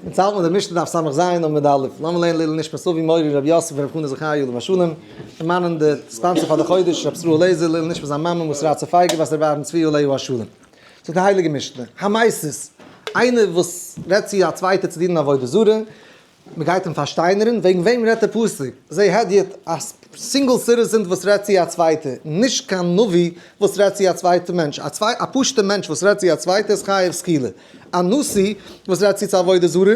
אונז האלט מיר די משנה דף סמך ז עמוד א', לאמיר לערנען לעילוי נשמת אבי מורי רבי יוסף ברב חנא זכרי' עליו השלום, דערמאנען די sponsor פאר די חודש רבי ישראל לעזער לעילוי נשמת זיין מאמע מרת רצה פייגא בת רבי אהרן צבי עליו השלום. זאגט די הייליגע משנה, המסית, איינער וואס רעדט צו א צווייטער צו דינען עבודה זרה, מען גייט אים פארשטיינערן, וועגן וועם רעדט דער פסוק? זה הדיוט, א single citizen וואס רעדט צו א צווייטע, נישט קיין נביא וואס רעדט צו א צווייטע מענטש, א פשוטע מענטש וואס רעדט צו א צווייטע איז חייב סקילה, א נשיא וואס רעדט צו צו עבודה זרה,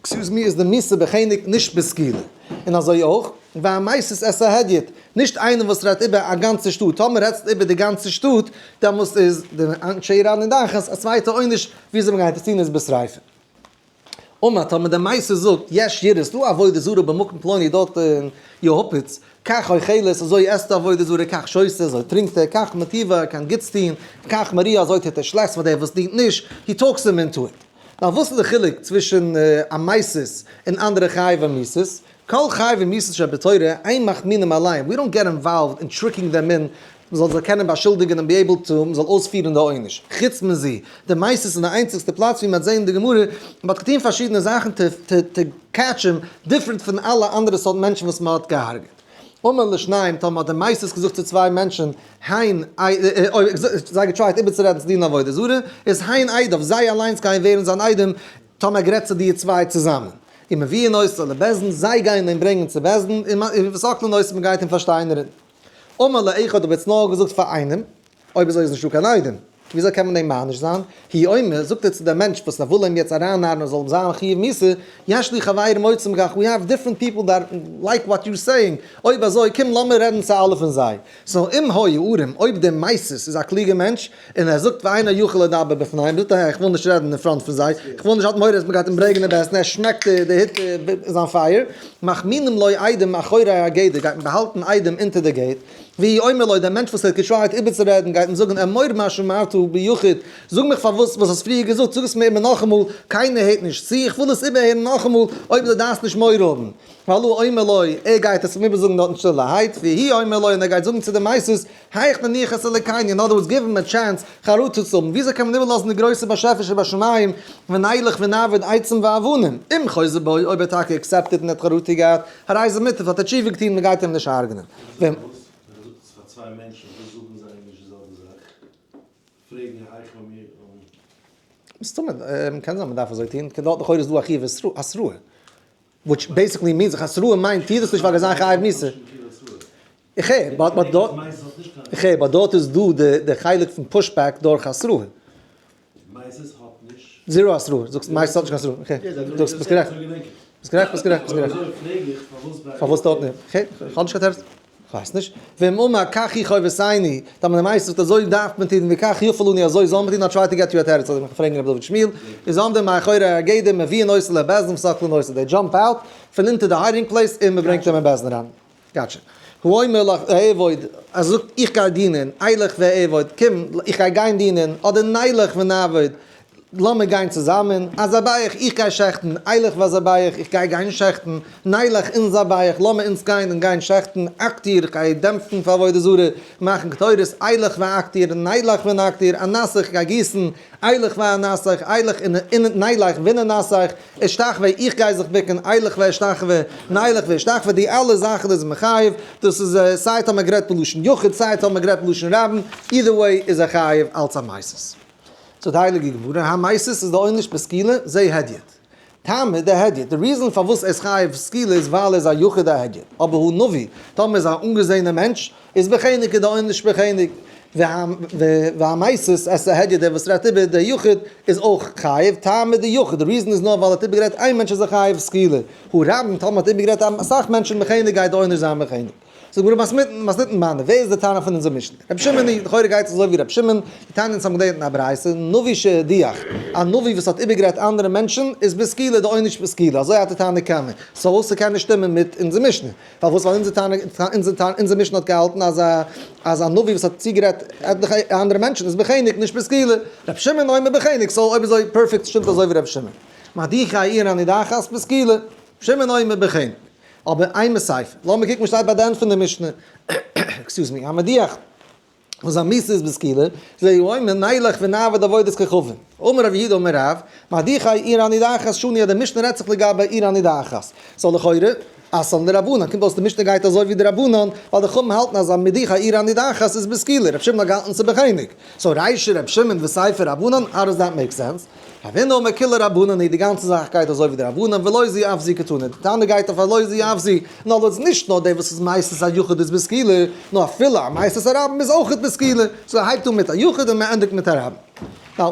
excuse me, איז די מיתה בחנק נישט בסקילה, און אזוי אויך, והמסית את ההדיוט, נישט איינער וואס רעדט איבער א גאנצע שטאט, טאמער רעדסטו איבער די גאנצע שטאט, דעמאלסט איז די אנשי איראן און דאכעס א צווייטע עונש, וויאזוי מען גייט עס טון איז בשריפה. אמר, טאמער דער מייסטער זאגט, יש יראה, ס'דא עבודה זרה במקום פלוני דארט אין יהפוץ, כך אוכלת, אזוי עסט די עבודה זרה, כך שותה, אזוי טרינקט ער, כך מטיבה, ער קען גוטס טון, כך מריע, אזוי טוט ער שלעכטס פאר דער וואס דינט נישט, he talks him into it. Now וואס איז די חילוק צווישן א מסית און אנדערע חייבי מיתות? כל חייבי מיתות שבתורה אין מחמינים עליהם, we don't get involved in tricking them in מ'זאל זיי קענען באשולדיגן און be able to מ'זאל אויספירן די עונש. חוץ מזה, די מסית איז די איינציגסטע פלאץ ווי מ'האט זעהן אין די גמרא, מ'האט געטון פארשידענע זאכן to to catch אים different פון אלע אנדערע סארט מענטשן וואס מ'האט געהארגעט. אמר לשניים, טאמער האט די מסית געזאגט צו צוויי מענטשן, הן, אויב זיי געטרייט איבערצורעדן צו דינען עבודה זרה, איז הן עדיו, זיי אליינס גייען ווערן זיין עדים, טאמער ער גערעדט צו די צוויי צוזאמען. ומביאין אותו לבית דין, זיי גייען אים ברענגען צו בית דין, און וסוקלין אותו, מ'גייט אים פארשטיינערן. אמר לאחד האב יעצט נאר געזאגט פאר איינעם, אויב אזוי איז נישטא קיין עדים, וויאזוי קען מען אים מעניש זיין? הוא אומר, זאגט ער צו דעם מענטש וואס ער וויל אים יעצט ארייננארן ער זאל זיין חיוב מיתה, יש לי חברים רוצים בכך, we have different people that like what you're saying, אויב אזוי קום לאמיר רעדן צו אלע פון זיי. So אם היה ערום, אויב דער מסית איז א קלוגער מענטש, און ער זאגט ואינו יכול לדבר בפניהם, זאגט ער איך וויל נישט רעדן אין front פון זיי, איך וויל נישט האט מורא אז מען גייט אים ברענגען אין בית דין, ער שמעקט די היט זיין פייער, מחמינים לו עדים מאחורי הגדר, גייט מען באהאלטן עדים אונטער די gate, והוא אומר לו, דער מענטש וואס האט געטרייט איבערצורעדן גייט אים זאגן אמור מה שאמרת ביחיד, זאג מיך פארוואס וואס האסט פריער געזאגט, זאג עס מיר איבער נאכאמאל, קיינער הערט נישט צו, איך וויל עס איבערהערן נאכאמאל, אויב דו דארפסט נישט מורא האבן. והלא אומר לו, ער גייט עס אים איבערזאגן דארטן שטילערהייט, והוא אומר לו, און ער גייט זאגן צו די מסית, היאך נניח את אלוקינו, in other words give him a chance חרטה צו האבן, וויאזוי קען מען איבערלאזן די גרויסע באשעפער שבשמים, ונלך ונעבוד עצים ואבנים, אם חוזר בו, אויב ער האט טאקע accepted און ער האט חרטה געהאט, הרי זה מוטב, האט ער תשובה געטון, מען גייט אים נישט הרג'נען. ווען ער זאגט עס פאר צוויי מענטשן, וואס זאגן זיי נישט די זעלבע זאך? פרעגן היאך מיר און. מסתמא, קען זיין מען דארף אזוי טון, דארט לכאורה איז דא א חיוב התראה. Which basically means התראה מיינט טוה דאס נישט ווייל גייסט זיין חייב מיתה. איך הער, but but דארט, איך הער, but דארט איז דא די די חלק פון pushback דורך התראה. Zero התראה, זאגסט מסית האט נישט קיין התראה, okay, זאגסט ביסט גערעכט, ביסט גערעכט, ביסט גערעכט, ביסט גערעכט. פארוואס דארט נישט? Okay, איך האב נישט קיין תירוץ. כ'ווייס נישט. ואם אמר כך היא חובתינו, טאמער די מייסטער זאגט אזוי דארף מען טון, וכך יפה לנו אזוי זאל מען טון, I'll try to get you a תירוץ, אזוי מיך פרעגן רבי דוד שמואל, איז עומדים מאחורי הגדר מביאין אותו לבית דין וסוקלין אותו, they jump out פון אונטער די hiding place און מ'ברענגט אים אין בית דין אריין. Gotcha. הוא אומר לך אעבוד, ער זאגט איך גיי דינען, אלך ואעבוד, קום איך גיי גיין דינען, אדער נלך ונעבוד, לאמיר גיין צוזאמען, אזבח, איך גיי שעכטן, אלך ואזבח, איך גיי גיין שעכטן, נלך ונזבח, לאמיר אונז גיין און גיין שעכטן, אקטיר, איך גיי דעמפן פאר עבודה זרה, מאכן קטורת, אלך ואקטיר, נלך ונקטיר, אנסך, איך גיי גיסן, אלך ואנסך, אלך און נלך וננסך, אשתחווה, איך גיי זיך בוקן, אלך ואשתחווה, נלך ואשתחווה, די אלע זאכן איז מחייב, דאס איז סיי טאמער גערעדט בלשון יחיד, סיי טאמער גערעדט בלשון רבים, either way איז ער חייב אלץ א מסית. זאגט די הייליגע גמרא, המסית איז די עונש בסקילה, זה הדיוט. טעמא דהדיוט, די reason פארוואס ער איז חייב סקילה איז ווייל ער איז א יחיד א הדיוט, אבער הוא נביא, טאמער איז א אנגעזעהנער מענטש, איז בחנק איז די עונש בחנק, והמסית את ההדיוט דער וואס רעדט איבער די יחיד איז אויך חייב, טעמא דיחיד, די reason איז נאר ווייל ער האט איבערגערעדט איין מענטש איז ער חייב סקילה, הא רבים טאמער האט איבערגערעדט אסאך מענטשן בחנק גייט די עונש זיין בחנק. זאגט גמרא מתניתין מני, ווער איז די תנא פון אונזער משנה? רבי שמעון היא, לכאורה גייט עס אזוי ווי רבי שמעון, דתניא אונז האבן געלערנט אין א ברייתא, נביא שהדיח, א נביא וואס האט איבערגערעדט אנדערע מענטשן, איז בסקילה, די עונש בסקילה, אזוי האלט די תנא קמא, so ס'קען נישט שטימען מיט אונזער משנה, פארוואס? ווייל אונזער תנא, אונזער משנה האט געהאלטן אז א אז א נביא וואס האט צוגערעדט עטליכע אנדערע מענטשן איז בחנק נישט בסקילה, רבי שמעון אומר בחנק, so אויב אזוי perfect שטימט אזוי ווי רבי שמעון. מדיחי העיר הנידחת בסקילה, רבי שמעון אומר בחנק. אבער אימא סיפא, לאמיר קוקן וואס שטייט ביי די end פון די משנה, excuse me, המדיח. וואס א מיתה איז בסקילה, זהו אומר נלך ונעבוד עבודת כוכבים. אמר רב יהודה אמר רב, מדיחי עיר הנידחת שנו אז די משנה רעדט זיך לגבי עיר הנידחת. so לכאורה, אתאן דרבנן, קומט אויס די משנה גייט אזוי ווי די רבנן, ווייל די חכמים האלטן אז א מדיחי עיר הנידחת איז בסקילה, רב שמעון האט געהאלטן ס'איז בחנק. so רישא רב שמעון וסיפא רבנן, how does that make sense? רבינא אמר כולה רבנן היא, די גאנצע זאך גייט אזוי ווי די רבנן, ולא זו אף זו קתני, די תנא גייט אויף א לא זו אף זו, נאר דאס נישט נאר דער וואס איז מסית א יחיד איז בסקילה, נאר אפילו א מסית א רבים איז אויכעט בסקילה, so ער הייבט אן מיט א יחיד און מען ענדיגט מיט א רבים. now,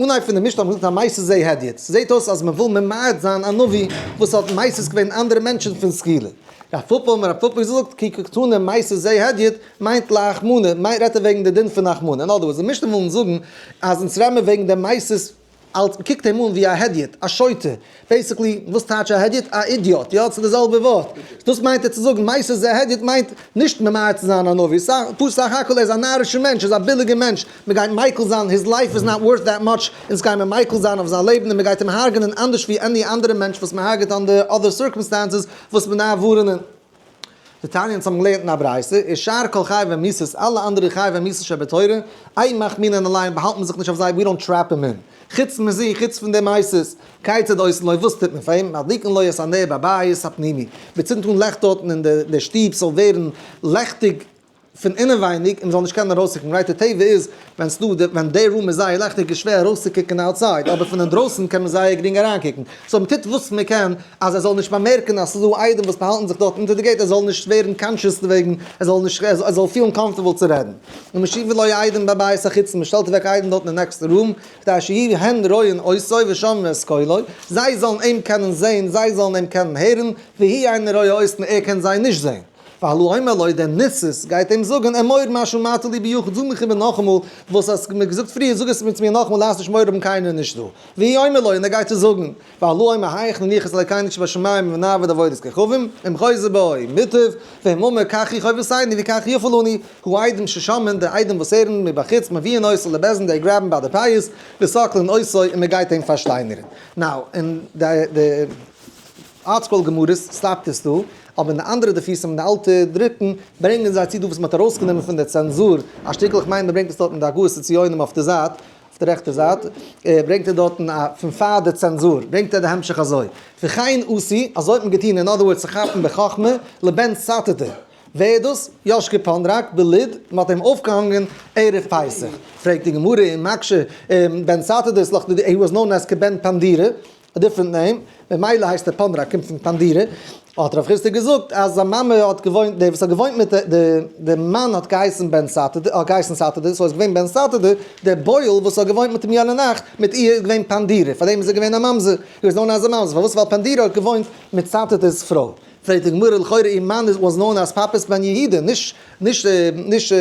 אנהייב פון די משנה האט מען געזאגט המסית זה הדיוט, ס'זעט אויס אז מען וויל ממעט זיין א נביא וואס האט מסית געווען אנדערע מענטשן פון סקילה. רב פפא אמר רב פפא געזאגט כי קתני מסית זה הדיוט מיינט להחמנה, מיינט רעדט ער וועגן די דין פון החמנה, אין other words די משנה וויל אונז זאגן אז אונז רעדן מיר וועגן דעם מסית אלס מ'קוקט אים אן ווי א הדיוט, א שוטה, basically וואס טייטש א הדיוט? א אידיאט, יא ס'איז די זעלבע ווארט, דאס מיינט ער צו זאגן מסית זה הדיוט מיינט נישט ממעט צו זיין א נביא, פשוט סך הכל ער איז א נארישע מענטש, ער איז א ביליגע מענטש, מ'גייט מיקל זיין, his life is not worth that much, אונז גיימער מיקל זיין אויף זיין לעבן און מ'גייט אים הרג'נען אנדערש ווי any אנדערע מענטש וואס מ'הרג'עט under other circumstances וואס מ'דארף ווארענען. דתניא אונז האבן געלערנט אין א ברייתא, איז שאר כל חייבי מיתות, אלע אנדערע חייבי מיתות שבתורה, אין מחמינן עליהן באהאלט מען זיך נישט אויף זיי, we don't trap them in. חוץ מזה, חוץ פון די מסית, כיצד עושין לו, וואס טוט מען פאר אים, מדליקין לו את הנר בבית הפנימי, מען צינדט אן לעכט דארטן אין די שטוב ס'זאל ווערן לעכטיג, פון אינעווייניג און מ'זאל נישט קענען ארויסקוקן, right די טבע איז ווען ס'דא די ווען די room איז זייער לעכטיג איז שווער ארויסצוקוקן outside אבער פון אינדרויסן קען מען זייער גרינג אריינקוקן, so מ'טוט וואס מ'קען אז ער זאל נישט באמערקן אז ס'איז דא עדים וואס באהאלטן זיך דארט אונטער די gate ער זאל נישט ווערן conscious דערוועגן ער זאל נישט ער זאל פילן comfortable צו רעדן. ומושיבין לו עדים בבית החיצון מ'שטעלט אוועק עדים דארט אין די next room כדי שיהיו הן רואין אותו ושומעין את קולו זיי זאלן אים קענען זען זיי זאלן אים קענען הערן והוא אינו רואה אותן ער קען זיי נישט זען. והלא אומר לו, דער ניסס גייט אים זאגן, אמור מה שאמרת לי ביחיד, זאג מיך איבער נאכאמאל וואס האסט מיר געזאגט פריער, זאג עס מיט מיר נאכאמאל, לאז נישט מורא האבן קיינער איז נישט דא. והוא אומר לו, און ער גייט צו זאגן, והלא אומר היאך נניח את אלקינו שבשמים ונעבוד עבודת כוכבים, אם חוזר בו, מוטב, ואם אומר כך היא חובתנו וכך יפה לנו, הוא עדים ששומעין, די עדים וואס הערן מבחוץ, מביאין אותו לבית דין, they grab אים ביי די פיאות, וסוקלין אותו, און מען גייט אים פארשטיינערן. now, און די. ArtScroll גמרות stop ט עס דא, אבער אין די אנדערע דפוסים אין די אלטע דרוקן ברענגען זיי צו דא וואס מען האט ארויסגענומען פון די צענזור א שטיקל, איך מיין מען ברענגט עס דארט אין די הגהות הציונים אויף די זייט, אויף די רעכטע זייט, ברענגט ער דארטן א פון פאר די צענזור ברענגט ער די המשך אזוי, וכן עשו, אזוי האט מען געטון in other words צו כאפן בחכמה לבן סאטעטע, ווער איז דאס? יאשקע פאנדראק, בלוד, מען האט אים אויפגעהאנגען ערב פסח, פרעגט די גמרא און מקשה, בן סאטעטע איז דאך, he was known as כבן פנדירא, א different name, ממילא הייסט ער פאנדראק, קומט פון פאנדירע, האט רב חסדא געזאגט אז זיין מאמע האט געוואוינט, דער וואס האט געוואוינט מיט די, די מאן האט געהייסן בן סאטעדע, האט געהייסן סאטעדע, so איז געווען בן סאטעדע, דער בועל וואס האט געוואוינט מיט אים יענע נאכט, מיט איר איז געווען פאנדירע, פארדעם איז ער געווען א ממזר, he was known as א ממזר, פארוואס? ווייל פאנדירע האט געוואוינט מיט סאטעדע'ס פרוי. פרעגט די גמרא לכאורה איר מאן איז was known as פפוס בן יהודה, נישט נישט נישט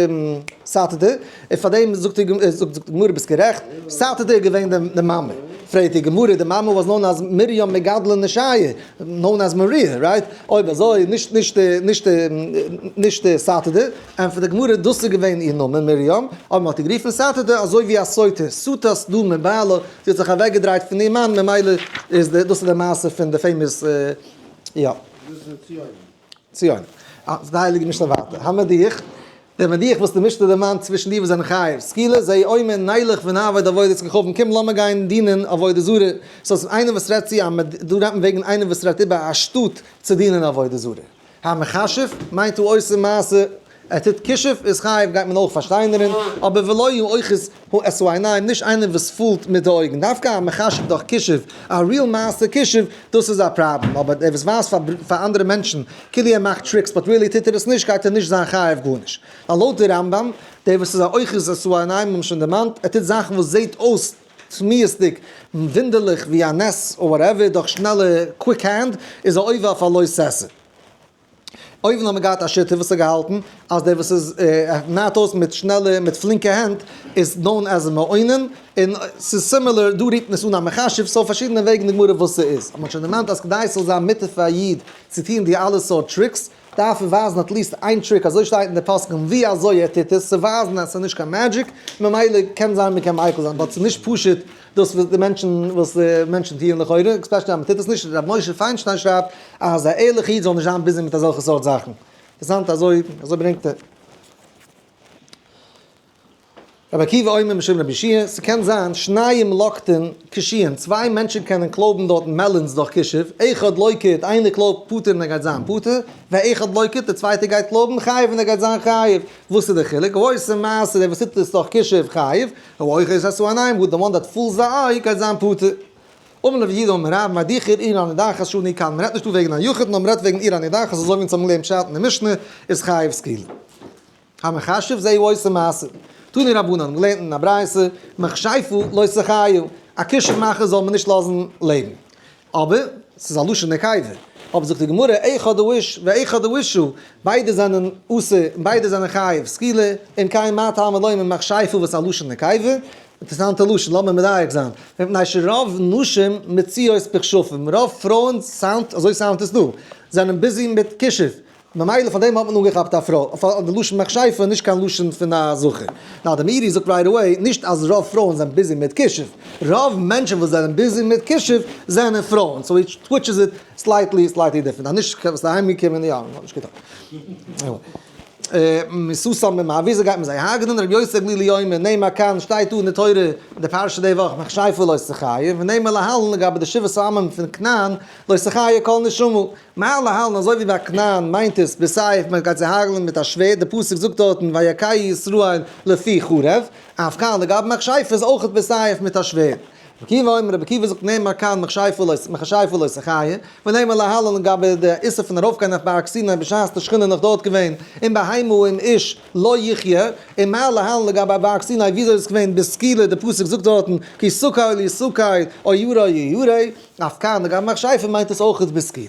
סאטעדע, און פארדעם זאגט די זאגט די גמרא ביסט גערעכט, סאטעדע איז געווען די מאמע, פרעגט די גמרא די מאמע was known as מרים מגדלא נשייא, known as Maria, right? אויב אזוי נישט נישט נישט נישט סאטעדע, ענטפערט די גמרא דאס איז געווען איר נאמען מרים, אבער מען האט איר גערופן סאטעדע אזוי ווי א סוטה, סוטה סדום מבעלה, זי האט זיך אוועקגעדרייט פון איר מאן ממילא איז דאס איז די מעשה פון די famous יא. דאס איז ציונים. ציונים. אה, די הייליגע משנה ווייטער. המדיח, דער מדיח וואס די משנה דערמאנט צווישן די וואס זענען חייב סקילה, זה אומר נלך ונעבוד עבודת כוכבים, קום לאמיר גיין דינען עבודה זרה. so ס'איז איינער וואס רעדט צו א מד, דא רעדט מען וועגן איינער וואס רעדט איבער א שטאט צו דינען עבודה זרה. המכשף, מיינט הוא עושה מעשה ער טוט כישוף איז חייב גייט מען אויך פארשטיינערן, אבער ולא הוא אוחז הוא את העיניים, נישט איינער וואס fool ט מיט די אויגן, דווקא א מכשף דורך כישוף, א real מעשה כישוף, דאס איז א פראבלעם, אבער דער וואס ווייזט פאר אנדערע מענטשן כאילו ער מאכט tricks but really טוט ער עס נישט גייט ער נישט זיין חייב גארנישט, ווייל לויט די רמב ם, דער וואס איז א אוחז את העיניים האבן מיר שוין דערמאנט, ער טוט זאכן וואס זעט אויס תמיהות'דיג, וואונדערליך ווי א נס or whatever, דורך שנעלע quick hand, איז א עובר אויף א לא תעשה. אויבן האט מען געהאט א שיטה וואס האט געהאלטן אז דער וואס איז נארט אויס מיט שנעלע מיט פלינקע הענט איז known as מעונן, און ס'איז similar, דא רופט מען עס אן א מכשף, so פארשידענע וועגן די גמרא וואס ס'איז. האט מען שוין דערמאנט אז כדי ס'זאל זיין מותר פאר א איד צו טון די אלע סארט tricks, דארף ער ווייזן at least איין trick, אזוי שטייט אין די פוסקים ווי אזוי ער טוט עס, צו ווייזן אז ס'איז נישט קיין magic, ממילא קען זיין מ'קען מיקל זיין, but ס'איז נישט פשוט דאס וואס די מענטשן וואס די מענטשן טוען לכאורה, especially אז מ'טוט עס נישט, רבי משה פיינשטיין שרייבט אז א ערליכע איד זאל נישט זיין busy מיט אזעלכע סארט זאכן. אינטערעסאנט אזוי אזוי ברענגט ער. רבי עקיבא אומר משום רבי יהושע, ס'קען זיין שניים לוקטין קישואין, צוויי מענטשן קענען קלויבן דארטן melons דורך כישוף, אחד לוקט, איינער קלויבט פטור און ער גייט זיין פטור, ואחד לוקט, דער צווייטער גייט קלויבן חייב און ער גייט זיין חייב. וואס איז דער חילוק? העושה מעשה, דער וואס טוט עס דורך כישוף חייב, האוחז את העיניים, the one that fools the eye, גייט זיין פטור. אמר רב יהודה אמר רב, מה דכר עיר הנידחת שנו כאן, מ'רעדט נישט דא וועגן א יחיד, נאר מ'רעדט וועגן עיר הנידחת, אזוי ווי אונז האבן געלערנט פשט אין די משנה, איז חייב סקילה. המכשף זהו עושה מעשה. תנו רבנן, האבן געלערנט אין א ברייתא, מכשפה לא תחיו, א כישוף מאכער זאל מען נישט לאזן לעבן. אבער, ס'איז א לשון נקבה. אבער זאגט די גמרא, אחד האיש ואחד האשה, ביידע זענען אסור און ביידע זענען חייב סקילה, אם כן מה תלמוד לומר מכשפה וואס איז א לשון נקבה? אינטערעסאנטע לשון, לאמיר מדייק זיין. מפני שרוב נשים מצויות בכשפים, רוב פרויען sound, אזוי sound עס דא, זענען busy מיט כישוף, ממילא פאר דעם האט מען אנגעכאפט א פרוי, אויף די לשון מכשפה, נישט קיין לשון פון א זכר. נאר די מאירי זאגט right away, נישט אז רוב פרויען זענען busy מיט כישוף, רוב מענטשן וואס זענען busy מיט כישוף זענען פרויען, so he switches it slightly slightly different, אז נישט וואס אהיים געקומען, יא, האט נישט געטארט. מיתתן במה, וויאזוי גייט מען זיי הרג'נען? רבי יוסי הגלילי אומר, נאמר כאן, שטייט דא אין די תורה, אין די פרשה די וואך, מכשפה לא תחיה, ונאמר להלן לגבי די שבעת העמים פון כנען, לא תחיה כל נשמה. מה להלן אזוי ווי ביי כנען מיינט עס בסייף מען גייט זיי הרג'נען מיט א שווערד, די פסוק זאגט דארטן ויכהו ישראל לפי חרב, אף כאן לגבי מכשפה איז אויכעט בסייף מיט א שווערד. רבי עקיבא אומר, רבי עקיבא זאגט נאמר כאן מכשפה לא תחיה, ונאמר להלן לגבי די איסור פון ארויפגיין אויף בארג סיני בשעת די שכינה נאך דארט געווען, אם בהמה אם איש לא יחיה, און מה להלן לגבי בארג סיני וויאזוי איז עס געווען בסקילה, די פסוק זאגט דארטן כי סקול יסקל או ירה יירה, אף כאן לגבי מכשפה מיינט עס אויך בסקילה.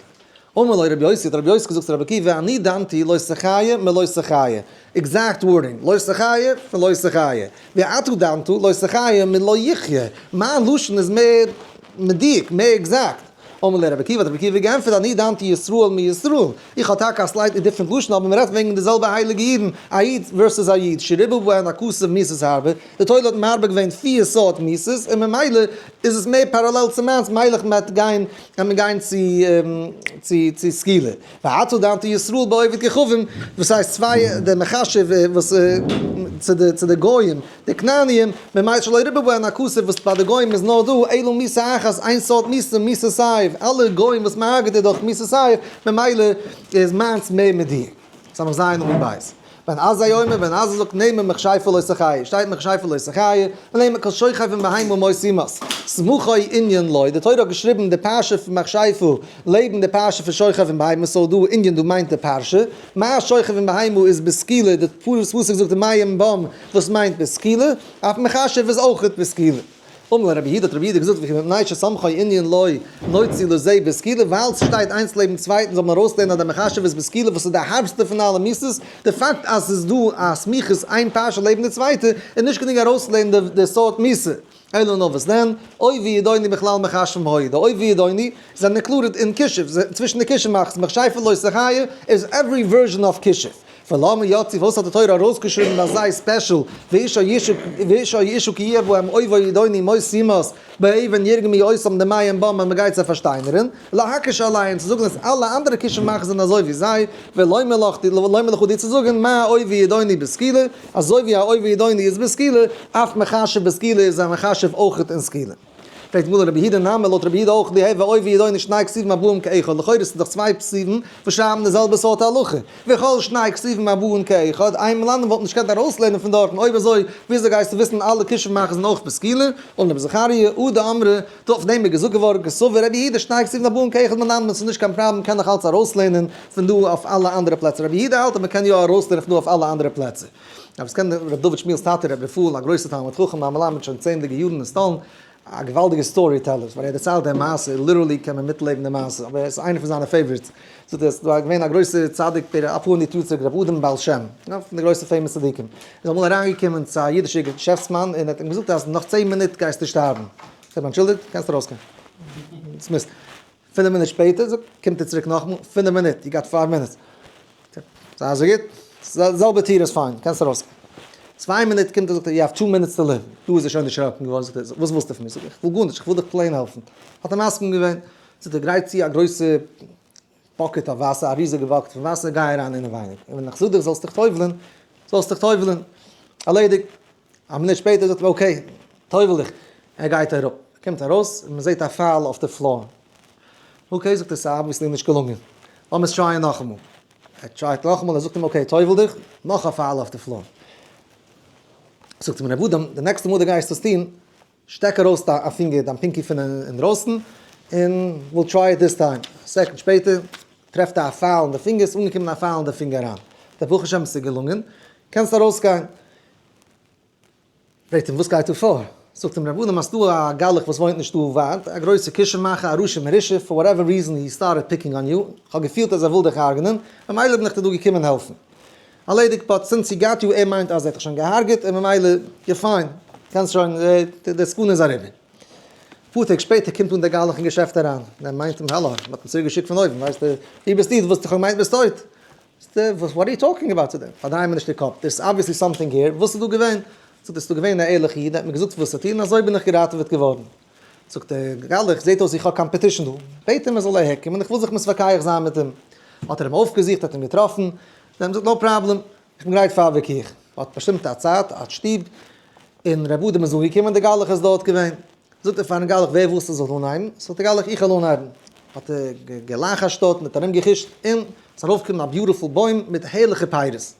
אמר לו רבי יוסי, האט רבי יוסי געזאגט צו רבי עקיבא, אני דנתי לא תחיה מלא תחיה, exact wording, לא תחיה פון לא תחיה, ואתה דנת לא תחיה מלא יחיה, מיין לשון איז מער מדויק, מער exact. אמר לו רבי עקיבא, האט רבי עקיבא געענטפערט, אני דנתי ישראל מישראל, איך האב טאקע א slightly different לשון אבער מען רעדט וועגן די זעלבע הייליגע אידן, א איד versus א איד, שריבה בהן הכתוב מיתות הרבה, די תורה האט מרבה געווען פיר סארט מיתות און ממילא איז עס מער parallel צו מיינס, מילא מ'וועט גיין וועט מען גיין צו צו צו סקילה. ואתה דנת ישראל בעובד כוכבים, וואס הייסט צוויי די מכשף וואס צו די צו די גויים די כנעניים, ממילא שלא ריבה בהן הכתוב וואס ביי די גויים איז נאר דא אלא מיתה אחת איין סארט מיתה מיתת סייף, אלע גויים וואס מ'הרג'עט איז דורך מיתת סייף, ממילא איז מיינס מער מדויק. סמך ז' עמוד ב'. בן עזאי אומר, בן עזאי זאגט נאמר מכשפה לא תחיה, שטייט מכשפה לא תחיה, ונאמר כל שוכב עם בהמה מות יומת. סמוכו ענין לו, די תורה האט געשריבן די פרשה פון מכשפה לעבן די פרשה פון שוכב עם בהמה, so דא ענין דא מיינט די פרשה, מה שוכב עם בהמה איז בסקילה, די פסוק זאגט מים בם וואס מיינט בסקילה, אף מכשף איז אויכעט בסקילה. אמר רבי יהודה האט רבי יהודה געזאגט וכי מפני שסמכו ענין לו נוציא לזה בסקילה ווייל ס'שטייט איינס לעבן צווייטן זאל מען ארויסלערנען אז דער מכשף איז בסקילה וואס איז די הארבסטע פון אלע מיתות, די פאקט אז ס'איז דא א סמיכות איין פרשה לעבן די צווייטע איז נישט גענוג ארויסצולערנען די סארט מיתה. אלא נאר וואס דען, אוב וידעוני בכלל מכשפים היו, די אוב וידעוני זענען included אין כישוף, צווישן די כישוף מאכערס, מכשפה לא תחיה איז every version of כישוף. ולמה יצאו, וואס האט די תורה ארויסגעשריבן ביי זיי special, ואיש או אשה כי יהיה בהם אוב או ידעוני מות יומת, באבן ירגמו אותם דמיהם בם אז מ'גייט זיי פארשטיינערן, להקיש עליהם, צו זאגן אז אלע אנדערע כישוף מאכערס זענען אזוי ווי זיי, ולומר לך דיר צו זאגן מה אוב וידעוני בסקילה, אזוי ווי א אוב וידעוני איז בסקילה, אף מכשף בסקילה איז א מכשף אויכעט אין סקילה. פרעגט די גמרא רבי יהודה נמי לויט רבי יהודה אויך ליהוי אוב וידעוני שני כתובים הבאים כאחד, לכאורה ס'איז דאך צוויי כתובים וואס שרייבן די זעלבע סארט הלכה, וכל שני כתובים הבאים כאחד, איין מלמד וואלט נישט געקענט ארויסלערנען פון דארטן, אויב אזוי וויאזוי גייסטו וויסן אלע כישוף מאכערס זענען אויך בסקילה, אמר רבי זכריה, הא דאמרי, דא אויף דעם איז געזאגט געווארן קסבר רבי יהודה שני כתובים הבאים כאחד מלמדין ס'איז נישט קיין פראבלעם מ'קען נאך אלץ ארויסלערנען פון דא אויף אלע אנדערע פלעצער, רבי יהודה האלט אז מ'קען יא ארויסלערנען פון דא אויף אלע אנדערע פלעצער. אבער עס קען ר' דוד שמואל'ס טאטע ר' רפאל א גרויסער תלמיד חכם א מלמד שוין צענדליגע יארן אין סטאלין, א געוואלדיגע story teller, ווען ער דערציילט די מעשה literally קען מען מיטלעבן די מעשה, אבער עס איז איינע פון זיינע favorites, זאגט ער עס איז דא געווען א גרויסער צדיק דער אפאר הונדערט יאר צוריק ר' אדם בעל שם, יא פון די גרויסע famous צדיקים, איז אמאל אריינגעקומען צו א אידישער געשעפטסמאן און האט אים געזאגט אז נאך צען מינוט גייסטו שטארבן, זאגט ער אנטשולדיגט קענסט ארויסגיין, dismissed. פינף מינוט שפעטער זאגט קומט ער צוריק נאכאמאל, פינף מינוט, you got five minutes. זיי אזוי גוט, זעלבע טיר איז fine, קענסט ארויסגיין. צוויי מינוט קומט ער זאגט ער you have two minutes to live, דא איז ער שוין דערשראקן געווארן, זאגט ער וואס ווילסטו פון מיר, זאגט ער איך וויל גארנישט, איך וויל דיך plain העלפן, האט ער מסכים געווען, זאגט ער גרייט צו א גרויסע bucket אויף וואסער, א ריזיגע bucket פון וואסער, גיי אריין אינעווייניג, און ווען איך זאג דיך זאלסט דיך טובל'ען, זאלסט דיך טובל'ען, ערלעדיגט. א מינוט שפעטער זאגט ער okay, טובל דיך. ער גייט אראפ, ער קומט ארויס און מען זעט א פייל אויף די floor. Okay, זאגט ער, ס'איז obviously נישט געלונגען. לאמיר עס try ען נאכאמאל. ער try ט נאכאמאל, ער זאגט אים okay, טובל דיך, נאך א פייל אויף די floor. זאגט אים ר' אדם, די נעקסטע מאל דו גייסט עס טון, שטעק ארויס א פינגער, דיין pinky פון אינדרויסן, און we'll try it this time. א second שפעטער, טרעפט ער א פייל אין די פינגער, ס'איז אנגעקומען א פייל אין די פינגער אריין. דער ברוך השם עס איז געלונגען, קענסט ארויסגיין. פרעגט אים וואס גייט דא פאר? זאגט אים ר' אדם אז ס'דא א גלח וואס וואוינט נישט דא ווייט, א גרויסע כישוף מאכער, א רשע מרושע, for whatever reason he started picking on you, כ'האב געפילט אז ער וויל דיך הרג'נען, ממילא בין איך דיר דא געקומען העלפן. ערלעדיגט but since he got you, ער מיינט אז ער האט דיך שוין געהארגעט און ממילא you're fine, קענסט שוין, די סכנה איז אריבער. אפאר טעג שפעטער קומט אן דער גלח אין געשעפט אריין, און ער מיינט אים האלא, מ'האט אים צוריק געשיקט פון אויבן, ווייסטו, ווי ביסטו, דו וואלסט דאך געמיינט ביסט טויט. What are you talking about צו דעם? פארדריי מיר נישט די קאפ, there is obviously something here, וואס איז דא געווען? זאגט ער, ס'איז דא געווען א ערליכע איד, ער האט מיר געזאגט וואס צו טון, און אזוי בין איך געראטעוועט געווארן. זאגט דער גלח, זעט אויס איך האב competition דא, בעט אים ער זאל אהער קומען, איך וויל זיך מתווכח זיין מיט אים. האט ער אים אויפגעזוכט, האט אים געטראפן, און ער האט געזאגט no problem, איך בין גרייט פאר א וויכוח. האט באשטימט א צייט, א שטוב, און ר' אדם איז אנגעקומען, דער גלח איז דארט געווען. זאגט ער פארן גלח ווער וואס ער זאל אנהייבן, זאגט דער גלח איך וועל אנהייבן. האט ער געלאכעשט דארט און האט ארום געחושט, און עס איז ארויפגעקומען א beautiful בוים מיט הערליכע פירות.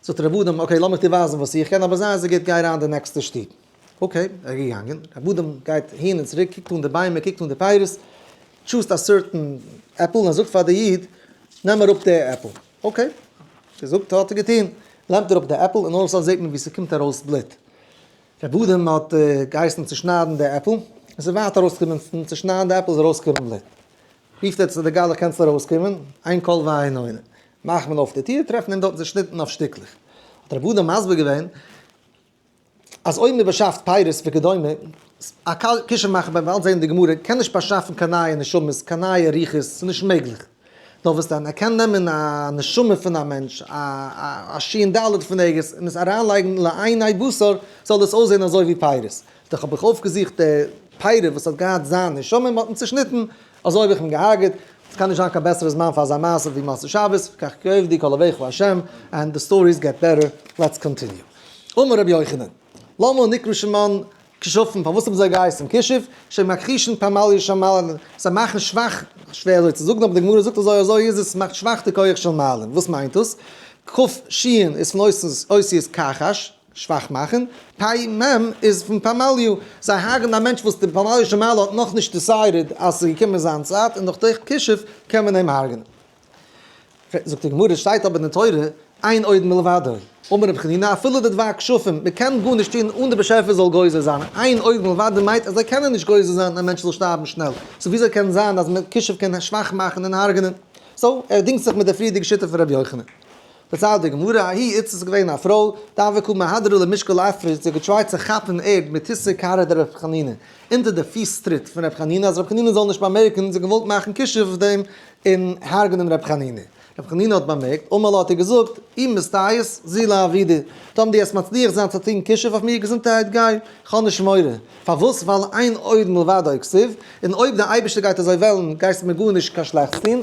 זאגט ר' אדם okay לאמיך דיר ווייזן וואס איך קען, אבער זיי אזוי גוט גיי אריין די נעקסטע שטוב. Okay, ער איז געגאנגען, ר' אדם גייט אהין און צוריק, קוקט אן די ביימער, קוקט אן די פירות, choose ט א certain עפל און ער זאגט פאר די איד, נעם אראפ די עפל. Okay, געזאגט האט ער געטון, נעמט אראפ די עפל און all of sudden זעט מען ווי ס'קומט ארויס בלוט. רבי אדם האט געהייסן צושניידן די עפל, עס איז ווייט ארויסגעקומען, פון צושניידן די עפל איז ארויסגעקומען בלוט. רופט ער צו די גלח קענסט ארויסקומען, אין קול ואין עונה. מאכט מען אויף די טיר, טרעפט מען אים דארטן צושניטן אויף שטיקלעך. האט רבי אדם מסביר געווען, אז אויב מען באשאפט פירות וכדומה, א כישוף מאכער ביים באלד זען די גמרא, קען נישט באשאפן קיין נייע נשמות, קיין נייע רוחות, ס'איז נישט מעגליך. נאר וואס דען, ער קען נעמען א נשמה פון א מענטש, א שין ד' פון ערגעץ, און עס אריינלייגן לעיני בשר, זאל עס אויסזען אזוי ווי פירות. דאך האב איך אויפגעזוכט די פירות וואס האט געהאט זיין נשמה און מ'האט אים צושניטן, אזוי האב איך אים געהארגעט. עס קען נישט זיין קיין בעסערע זמן פאר אזא מעשה ווי מס' שבת, כך יאבדו כל אויביך ה', and the stories get better, let's continue. אמר רבי יוחנן, למה נקרא שמן כשפים, פארוואס האבן זיי געהייסן כישוף? שמכחישין פמליא של מעלה, זיי מאכן שוואך, שווער אזוי צו זאגן אבער די גמרא זאגט אזוי, אזוי איז עס, ס'מאכט שוואך די כח של מעלה, וואס מיינט דאס? ק ש איז פון אותיות כחש, שוואך מאכן, פ מ איז פון פמליא, זיי הרג'נען א מענטש וואס די פמליא של מעלה האט נאכנישט decided אז ס'איז געקומען זיין צייט און דורך כישוף קען מען אים הרג'נען. זאגט די גמרא, שטייט אבער אין די תורה, אין עוד מלבדו. אמר רבי חנינא, אפילו די דבר כשפים, מען קען גארנישט טון אן די באשעפער זאל גוזר זיין, אין עוד מלבדו מיינט אז זיי קענען נישט גוזר זיין א מענטש זאל שטארבן שנעל, so וויאזוי קען זיין אז כישוף קען שוואך מאכן און הרג'נען? So ער דינגט זיך מיט די פריערדיגע שיטה פון רבי יוחנן. דערציילט די גמרא, ההיא איתתא איז געווען א פרוי, דהוה קא מהדרא למשקל עפרא, זי האט גע try ט צו כאפן ערד מתותי כרעיה דרבי חנינא, אונטער די פיס טריט פון רבי חנינא, אז רבי חנינא זאל נישט באמערקן, זי האט געוואלט מאכן כישוף אויף דעם און הרג'נען רבי חנינא. רבי חנינא האט באמערקט, אמר לה האט ער געזאגט, אי מסתייעת זיל עבידא, טאמער דו וועסט מצליח זיין צו טון כישוף אויף מיר, געזונטערהייט גיי, כ'האב נישט מורא. פארוואס? ווייל אין עוד מלבדו כתיב, און אויב דער אייבערשטער גייט אזוי וועלן, גייסטו מיר גארנישט קיין שלעכטס טון.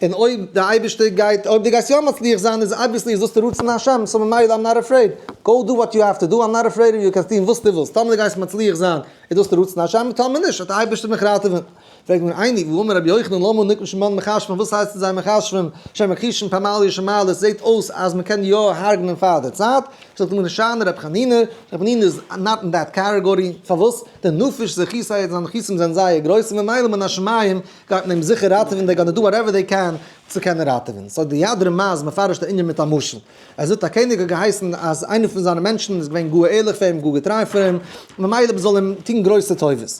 און אויב די אייבערשטער גייט, אויב דו גייסט יא מצליח זיין איז obviously איז דאס די רצון השם, so ממילא I'm not afraid, go do what you have to do, I'm not afraid of you, קענסט טון וואס דו ווילסט, טאמער דו גייסט מצליח זיין איז דאס די רצון השם, טאמער נישט וועט די אייבערשטער מיך ראטעווען. פרעגט מיר איני, והאמר רבי יוחנן למה נקרא שמן מכשפים, וואס הייסט זיי מכשפים, שמכחישין פמליא של מעלה, עס זעט אויס אז מען קען יא הרג'נען פאר די צייט, זאגט די גמרא שאני רבי חנינא, רבי חנינא איז not in that category, פארוואס? דנפיש זכותיה, זיינע זכותים זענען זייער גרויס און ממילא מן השמים גייט מען אים זיכער ראטעווען, they gonna do whatever they can צו קענען ראטעווען. So די יד רמה איז מפרש די ענין מיט א משל. ער זאגט א קעניג האט געהייסן אז איינער פון זיינע מענטשן איז געווען גאר ערליך פאר אים, גאר געטריי פאר אים, ממילא מ'זאל אים טון גרויסע טובות.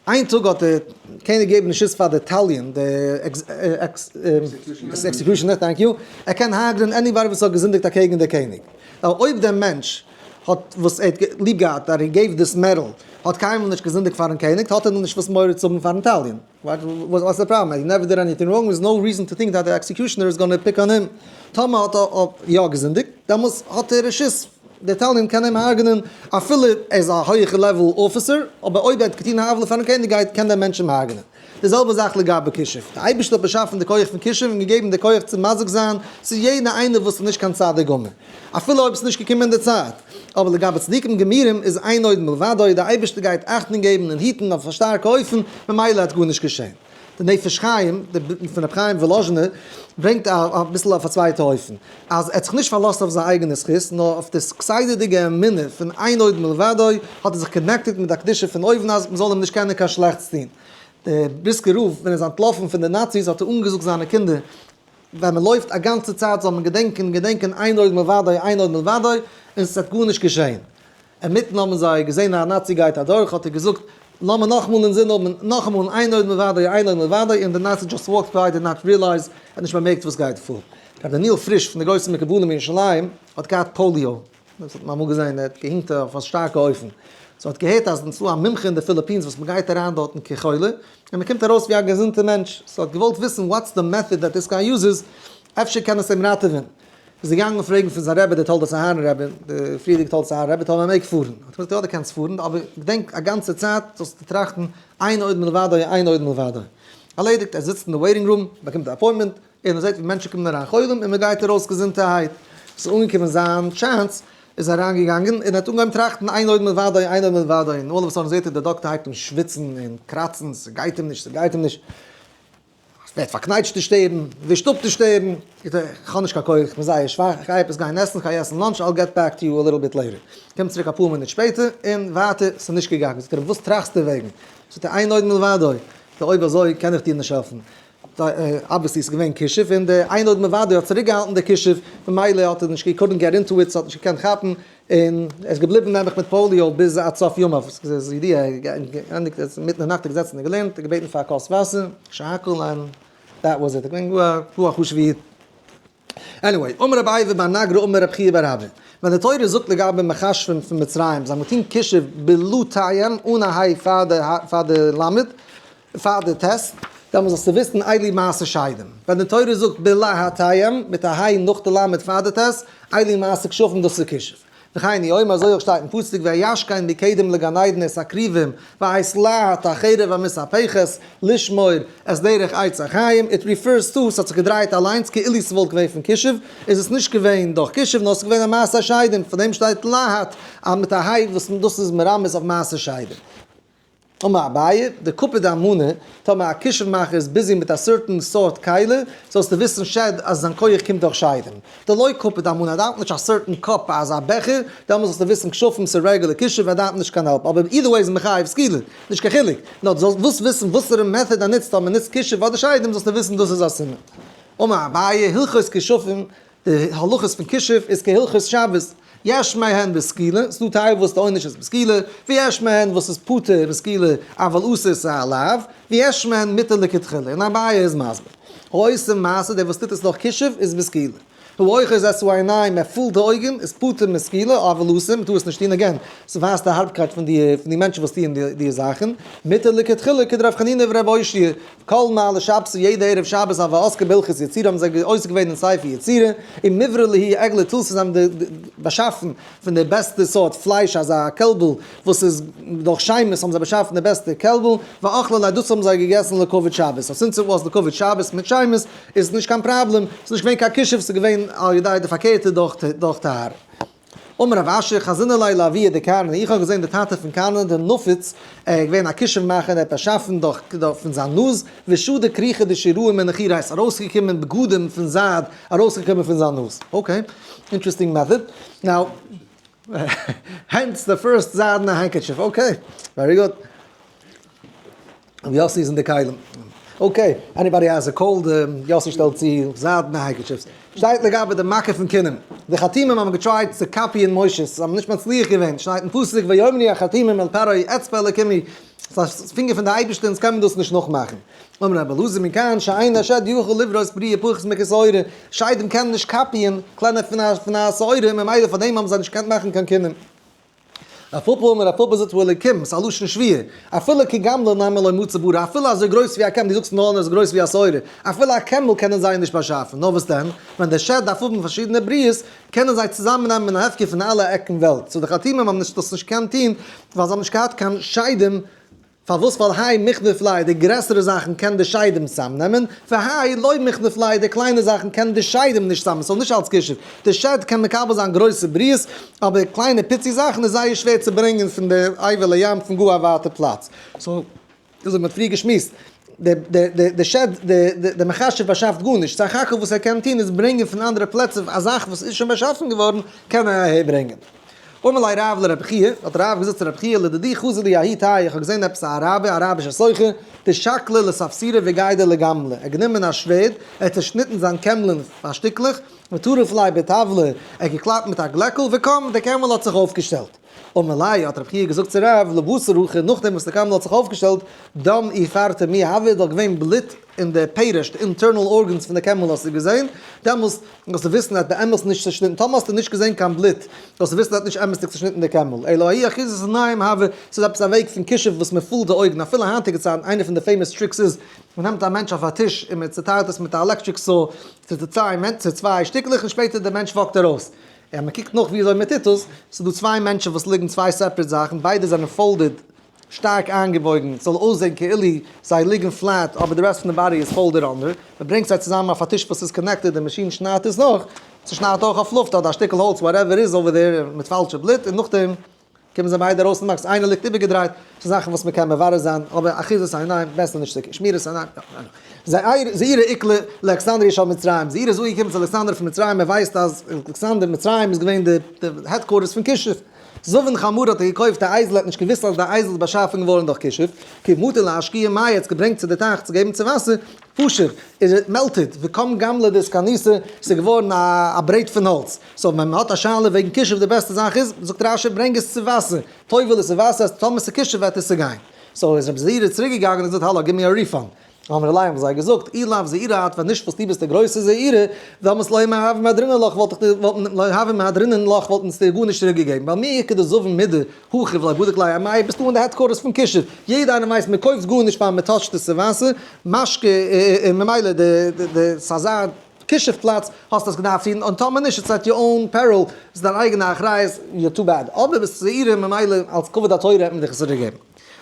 איין טאג האט דער קעניג געגעבן רשות פאר די תליין, די executioner, thank you, ער קען הרג'נען anybody וואס האט געזינדיגט אקעגן דער קעניג. ווייל אויב דער מענטש האט וואס ער האט ליב געהאט, that he gave this medal, האט קיינמאל נישט געזינדיגט פארן קעניג, האט ער נישט וואס מורא צו האבן פארן תליין. What's the problem? He never did anything wrong, there's no reason to think that the executioner is gonna pick on him. טאמער האט ער יא געזינדיגט, דעמאלס האט ער רשות. דער תלין קען אים הרג'נען אפילו ער איז א הויעכע level officer, אבער אויב ער האט געטון א עוולה פארן קעניג גייט קען דער מענטש אים הרג'נען. די זעלבע זאך לגבי כישוף, דער אייבערשטער האט באשאפן די כח פון כישוף און געגעבן די כח צו מזיק זיין צו יעדע איינער וואס איז נישט קיין צדיק גמור, אפילו אויב עס איז נישט געקומען די צייט. אבער לגבי צדיקים גמורים איז אין עוד מלבדו, דער אייבערשטער גייט אכטונג געבן און היטן אויף א שטארקע אופן, ממילא האט גארנישט געשען. די נפש חיים, די פון רבי חיים וואלאזשינער, ברענגט אביסל אויף א צווייטע אופן, אז ער האט זיך נישט פארלאזט אויף זיין אייגענע זכות, נאר אויף די כסדר'דיגע אמונה פון אין עוד מלבדו, האט ער זיך connected מיט די קדושה פון אויבן אז מ'זאל אים נישט קענען קיין שלעכטס טון. דער בריסקער רב, ווען ער איז אנטלאפן פון די נאציס האט ער אנגעזאגט זיינע קינדער, ווען מען לויפט א גאנצע צייט זאל מען געדענקען געדענקען אין עוד מלבדו אין עוד מלבדו, און ס'וועט גארנישט געשען. אינמיטן האבן זיי געזען א נאצי גייט אדורך האט ער געזאגט לאמיר נאכאמאל אינזין האבן נאכאמאל אין עוד מלבדו אין עוד מלבדו און די נאצי just walked by did not realize ער האט נישט באמערקט וואס גייט פאר. ר' דניאל פריש פון די גרויסע מקובלים אין ירושלים האט געהאט פאליאו, דאס האט מען אמאל געזען ער האט געהינקט אויף א שטארקע אופן, so האט געהערט אז ס'איז דא א מומחה אין די פיליפינס וואס מ'גייט אריין דארטן כחולה און מ'קומט ארויס ווי א געזונטע מענטש, so האט געוואלט וויסן what's the method that this guy uses אפשר קען עס אים ראטעווען. איז ער געגאנגען פרעגן פון זיין רבי דער תולדות אהרן רבי, דער פריערדיגער תולדות אהרן רבי, טאמער מען מעג פארן. האט ער געזאגט יא דו קענסט פארן, אבער געדענק א גאנצע צייט זאלסטו טראכטן אין עוד מלבדו אין עוד מלבדו. ערלעדיגט, ער זיצט אין די waiting room, באקומט א appointment, און ער זעט ווי מענטשן קומען אריין חולים און מען גייט ארויס געזונטערהייט. ס'איז אנגעקומען זיין chance, איז ער אריינגעגאנגען און ער האט אנגעהויבן טראכטן אין עוד מלבדו אין עוד מלבדו, און all of a sudden זעט ער דער דאקטער הייבט אן שוויצן און קראצן, ס'גייט אים נישט, ס'גייט אים נישט. ווערט פארקנייטשט די שטערן, ווישט אפ די שטערן, איך האב נישט קיין כח, איך בין זייער שוואך, איך גיי עפעס גיין עסן, איך גיי עסן lunch, I'll get back to you a little bit later. קומט צוריק אפאר מינוט שפעטער, און ווייטער, ס'איז נישט געגאנגען. זאגט ער אים, וואס טראכסטו וועגן? זאגט ער, אין עוד מלבדו. זאגט ער, אויב אזוי קען איך דיר נישט העלפן. obviously ס'איז געווען כישוף, און די אין עוד מלבדו האט צוריקגעהאלטן די כישוף, ממילא האט ער נישט גע couldn't get into it, ס'האט נישט געקענט כאפן, און ער איז געבליבן נעבעך מיט פאליאו ביז עד סוף ימיו, ס'איז ידוע, ער געענדיגט ער איז אינמיטן די נאכט געזעצן און געלערנט, און געבעטן פאר א כוס וואסער, שהכל and that was it, געווען גאר א חשוב'ע איד. anyway, אמר רבי אייבו בר נגרא אמר רבי חייא בר אבא, ווען די תורה זאגט לגבי מכשפים פון מצרים, זיי האבן געטון כישוף בלתיים אן א היי פאר די למד, פאר די טית, דעמאלס זאלסטו וויסן אלו מעשה שדים. ווען די תורה זאגט בלהתים מיט א היי נאך די למד פאר די טית, אלו מעשה כשפים דאס איז כישוף. וכן הוא אומר אזוי אויך שטייט אין פסוק וישכן מקדם לגן עדן את הכרובים ואת להט החרב המתהפכת לשמור את דרך עץ החיים, it refers to ס'האט זיך געדרייט אליינס כאילו ס'וואלט געווען פון כישוף, איז עס נישט געווען דורך כישוף נאר ס'איז געווען א מעשה שדים, פאר דעם שטייט להט מיט א היי וואס דאס איז מרמז אויף מעשה שדים. אמר אביי, דקפיד אמנה, טאמער א כישוף מאכער איז busy מיט א certain סארט כלי, זאלסטו וויסן שד אז זיין כח קומט דורך שדים. דלא קפיד אמנה, ער דארף נישט א certain cup אזא בעכער, דעמאלס זאלסטו וויסן כשפים ס'איז רעגולער כישוף ער דארף נישט קיין help, אבער either way איז מחייב סקילה, נישט קיין חילוק. נאר דו זאלסט וואס וויסן וואסערע method ער נוצט, טאמער נוצט כישוף אדער שדים זאלסטו וויסן דאס איז א סימן. אמר אביי, הלכות כשפים, די הלכות פון כישוף איז כהלכות שבת, יש מהן בסקילה, ס'דא טייל וואס די עונש איז בסקילה, ויש מהן וואס איז פטור בסקילה אבל אסור ס'איז א לאו, ויש מהן מותר לכתחילה, און אביי איז מסביר, העושה מעשה דער וואס טוט עס נאך כישוף איז בסקילה, האוחז את העיניים ער פולט די אויגן איז פטור מסקילה אבל אסור מ'טאר עס נישט טון again ס'ווייזט די הארבקייט פון די פון די מענטשן וואס טוען די זאכן, מותר לכתחילה כדרב חנינא ורב אושעיא, כל מעלה שבתא יעדע ערב שבת הוו עסקי בהלכות יצירה האבן זיי עוסק געווען אין ספר יצירה, און מיברא להו עגלא תלתא זיי האבן באשאפן פון די בעסטע סארט פלייש אזא קעלבל וואס איז דורך שמות האבן זיי באשאפן די בעסטע קעלבל, ואכלי ליה דאס האבן זיי געגעסן לכבוד שבת, so since it was לכבוד שבת מיט שמות איז נישט קיין פראבלעם, ס'איז נישט געווען קיין כישוף ס'איז געווען על ידי די פארקערטע דורך טהרה. אמר רב אשי, חזינא ליה לאבוה דקרנא, איך האב געזען די טאטע פון קרנא דנפיץ, ער איז געווען א כישוף מאכער און ער האט באשאפן דורך פון זיין נאז, ושדי כריכי דשיראי מנחיריה, עס איז ארויסגעקומען בגדים פון זייד ארויסגעקומען פון זיין נאז. okay, interesting method. Now, hence the first זיידענע handkerchief. Okay, very good. יאסי איז אין די כלים. Okay, anybody has a cold, יאסי שטעלט צו זיידענע handkerchiefs. שטייט לגבי די מכה פון כינים. די חרטומים האבן גע try ט צו copy ען משה'ס, זיי האבן נישט מצליח געווען. שטייט אין פסוק ויאמרו החרטומים אל פרעה אצבע אלקים היא, ס'איז א פינגער פון די אייבערשטער אונז קען מען דאס נישט נאכמאכן. אמר רבי אלעזר מכאן שאין השד יכול לבראות בריאה פחות מכשעורה, שדים קענען נישט copy ען קלענער פון א שעורה, ממילא פאר דעם האבן זיי נישט געקענט מאכן קיין כינים. רב פפא אמר, רב פפא זאגט האלקים, ס'איז א לשון שבועה, אפילו כגמלא נמי לא מצי ברא, אפילו אזוי גרויס ווי א camel, דו זאגסט נאר אזוי גרויס ווי א שעורה, אפילו א camel קענען זיי נישט באשאפן, נאר וואס דען, ווען דער שד דארף האבן פארשידענע בריאות, קענען זיי צוזאמנעמען א הפקר פון אלע עקן וועלט, so די חרטומים האבן נישט דאס נישט געקענט טון, ווייל זיי האבן נישט געהאט קיין שדים. פארוואס? ווייל האי מיכנף ליה, די גרעסערע זאכן קען די שדים צוזאמנעמען, והאי לא מיכנף ליה, די קליינע זאכן קען די שדים נישט צוזאמנעמען, so נישט אלץ כישוף, די שד קען מקבל זיין גרויסע בריאות, אבער קליינע פיצי זאכן איז זייער שווער צו ברענגען פון די עבר לים פון גאר א ווייטע פלאץ. so אזוי מ'האט פריער געשמועסט, די שד, די מכשף באשאפט גארנישט, סך הכל וואס ער קען טון איז ברענגען פון אנדערע פלעצער א זאך וואס איז שוין באשאפן געווארן קען ער אהער ברענגען. אמר ליה רב לרבי חייא, האט רב געזאגט צו רבי חייא, לדידי חזי לי ההוא טייעא, איך האב געזען עפעס א אראבער, אראבישער סוחר, דשקליה לספסירא וגיידיה לגמלא, ער האט גענומען א שווערד, ער האט צעשניטן זיין קעמלען פאר שטיקלעך, וטרף ליה בטבלא, ער האט געקלאפט מיט א גלעקל, וקם, דער camel האט זיך אויפגעשטעלט. אמר ליה, האט רבי חייא געזאגט צו רב, לבתר הכי, נאכדעם וואס דער camel האט זיך אויפגעשטעלט, דם איפרתא מי הוה, איז דאך געווען בלוט אין די פערש, די internal organs פון די camel האסטו געזען, דעמאלסט זאלסטו וויסן אז באמת נישט צעשניטן, טאמער האסטו נישט געזען קיין בלוט, זאלסטו וויסן אז האט נישט אמת'דיג צעשניטן די camel, אלא ההיא אחיזת עיניים הוה, ס'איז עפעס א וועג פון כישוף וואס מען fool ט די אויגן, אפילו היינטיגע צייטן, איינע פון די famous tricks איז, מען נעמט א מענטש אויף א טיש און מען צעטיילט עס מיט א electric saw צו צוויי שטיקלעך און שפעטער דער מענטש walk ט ארויס. און מען קוקט נאך ווי אזוי מען טוט עס, ס'איז דא צוויי מענטשן וואס ליגן צוויי separate זאכן, ביידע זענען folded, שטארק איינגעבויגן, ס'זאל אויסזען כאילו זיי ליגן flat, אבער די rest פון די body איז folded under, מען ברענגט זיי צוזאמען אויף א טיש וואס איז connected, די מאשין שניידט עס נאך, ס'שניידט אויך אויף לופט אדער א שטיקל האלץ whatever איז over there מיט פאלשע בלוט, און נאכדעם קומען זיי ביידע ארויס אין באקס, איינער ליגט איבערגעדרייט, ס'איז זאכן וואס מ'קען מברר זיין, אבער אחיזת העיניים, בעסער נישט צו שמירת עיניים, יא, זעירא איקלע לאלכסנדריא של מצרים, זעירא איז אנגעקומען צו אלכסנדר פון מצרים, ער ווייסט אז אלכסנדר מצרים איז געווען די headquarters פון כישוף, זבין חמרא האט ער געקויפט א אייזל, ער האט נישט געוואוסט אז די אייזל איז באשאפן געווארן דורך כישוף, כי מטא לאשקויי מיא, ער האט עס געברענגט צו די טייך צו געבן צו וואסער, פשש, איז איט melted, וקם גמלא דאתכניסא, ס'איז געווארן א ברעט פון האלץ. so ווען מ'האט א שאלה וועגן כישוף די בעסטע זאך איז, זאגט רש"י ברענג עס צו וואסער, טובל עס אין וואסער אז טאמער ס'איז כישוף וועט עס צוגיין. so איז רבי זעירא צוריק געגאנגען און געזאגט האלא give me a refund. אמרו ליה האבן זיי געזאגט אי לאו זעירא את ווען נישט וואס דו ביסט דער גרויסער זעירא, דעמאלטס לא הוה מהדרינן לך וואלט איך דיר לא הוה מהדרינן לך וואלט אונז דיר גארנישט צוריק געגעבן, ווייל מי איכא דזבין מידי הכי ולא בדיק ליה אמאי ביסטו אין די headquarters פון כישוף, יעדער איינער ווייסט מען קויפט גארנישט פאר מען touch ט עס צו וואסער, משקה און ממילא די די ס'אזא כישוף פלאץ האסט עס געדארפט טון און טאמער נישט it's at your own peril, ס'איז דיין אייגענע אחריות, you're too bad, אבער ביסט זעירא ממילא אלס כבוד התורה האט מען דיך עס צוריק געגעבן.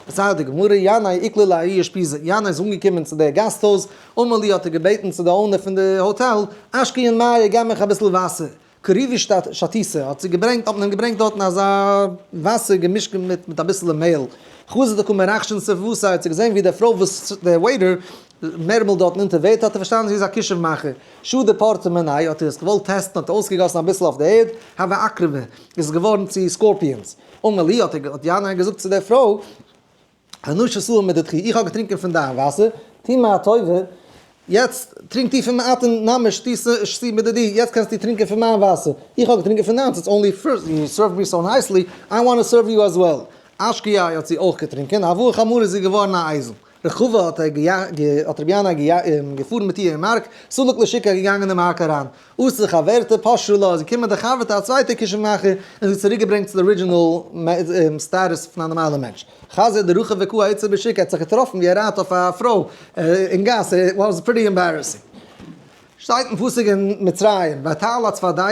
דערציילט די גמרא, ינאי איקלע לההיא אושפיזא, ינאי איז אנגעקומען צו דער גאסט הויז, אמר להו האט ער געבעטן צו די owner פון די האטעל, אשקיון מיא געב מיך אביסל וואסער, קריבי שתיתא האט זי געברענגט, האט מען אים געברענגט דארטן אזא וואסער געמישט מיט מיט אביסעלע מעהל, חזא דקא מרחשן שפוותיה האט זי געזען ווי די פרוי וואס די waiter מערמלט דארטן אונטער ווערטער האט ער פארשטאנען זי איז א כישוף מאכער, שדא פורתא מיניה האט ער עס געוואלט טעסטן האט ער אויסגעגאסן אביסל אויף די ערד, הוה עקרבי, איז עס געווארן צו scorpions, אמר להו האט ער האט ינאי געזאגט צו די פרוי, אנא שתאי מדידכי, איך האב געטרינקען פון דיין וואסער, טו מיר א טובה, יעצט טרינק דו פון אתון נמי שתי מדידי, יעצט קענסטו טרינקען פון מיין וואסער, איך האב געטרינקען פון דיינס, it's only first, you served me so nicely, I want to serve you as well. אשקייה האט זי אויך געטרינקען, הוה חמרא איז זי געווארן א אייזל. רכבה האט האט רבי ינאי געפארן מיט איר אין מארק, סלק לשוקא געגאנגען אין מארק אריין. אתא חברתא פשרה לה, איז געקומען די חבר'טע א צווייטע כישוף מאכער און זי צוריקגעברענגט צו די original status פון א נארמאלע מענטש. חזייה דרכיב וקאי אאיתתא בשוקא, ער האט זיך געטראפן ווי ער רייט אויף א פרוי אין גאס, it was pretty embarrassing. שטייט אין פסוק אין מצרים, ותעל הצפרדע,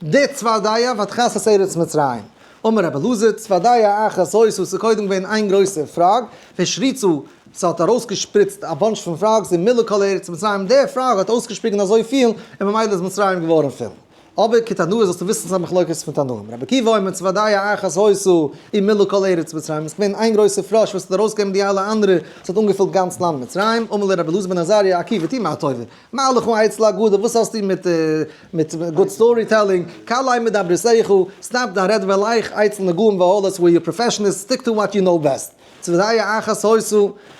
די צפרדע, ותכס את ארץ מצרים. אמר רבי אלעזר, צפרדע אחת היתה, ס'איז קודם געווען איין גרויסע frog, והשריצה, ס'האט ארויסגעשפריצט א bunch פון frogs ומלאה כל ארץ מצרים, דער frog האט אויסגעשפיגן אזויפיל, און ממילא איז מצרים געווארן פול. אבער כתנאי זאלסטו וויסן ס'איז א מחלוקת פון תנאים. רבי עקיבא אומר צפרדע אחת היתה ומלאה כל ארץ מצרים, עס איז געווען איין גרויסע פראש וואס האט ארויסגעגעבן די אלע אנדערע, עס האט אנגעפילט גאנץ לאנד מצרים, אמר לו רבי אלעזר בן עזריה, עקיבא טו מיר א טובה, מה לך אצל אגדה, וואס האסטו מיט מיט good storytelling, כלה מדברותיך, stop דיין רעד ולך אצל נגעים ואהלות where your profession is, stick to what you know best. צפרדע אחת היתה,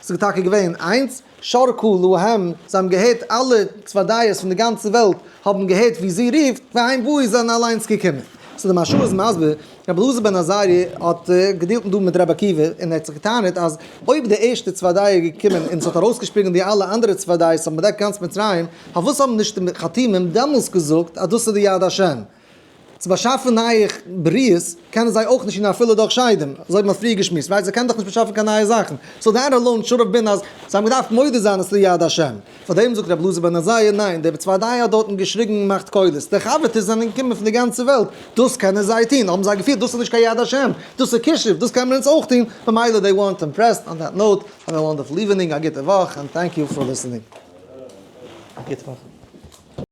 ס'איז טאקע געווען איינס, שרקו להם, זיי האבן געהערט אלע צפרדעי'ס פון די גאנצע וועלט האבן געהערט ווי זי רופט, והן באו זענען אליינס געקומען. so די מהרש"א איז מסביר, רבי אלעזר בן עזריה האט געדילט דא מיט רבי עקיבא און ער האט זיך געטענה'ט אז אויב די ערשטע צפרדע איז געקומען און ס'האט ארויסגעשפיגן די אלע אנדערע צפרדעי'ס האבן באדעקט גאנץ מצרים, פארוואס האבן נישט די חרטומים דעמאלס געזאגט אז דאס איז די יד השם? צו באשאפן נייע בריאות קענען זיי אויך נישט און אפילו דורך שדים, אזוי האט מען פריער געשמועסט, right? זיי קענען דאך נישט באשאפן קיין נייע זאכן, so that alone should have been אז זיי האבן געדארפט מודה זיין אז ס'איז יד השם. פאר דעם זאגט רבי אלעזר בן עזריה, ניין, די צפרדע האט דארטן געשריגן און געמאכט קולות, די חבר'טעס זענען געקומען פון די גאנצע וועלט, דאס קענען זיי טון, האבן זיי געפילט דאס איז נישט קיין יד השם, דאס איז כישוף, דאס קען מען אונז אויך טון, ממילא they weren't impressed. On that note, have a wonderful evening, א גוטע וואך, and thank you for listening. גוטע וואך.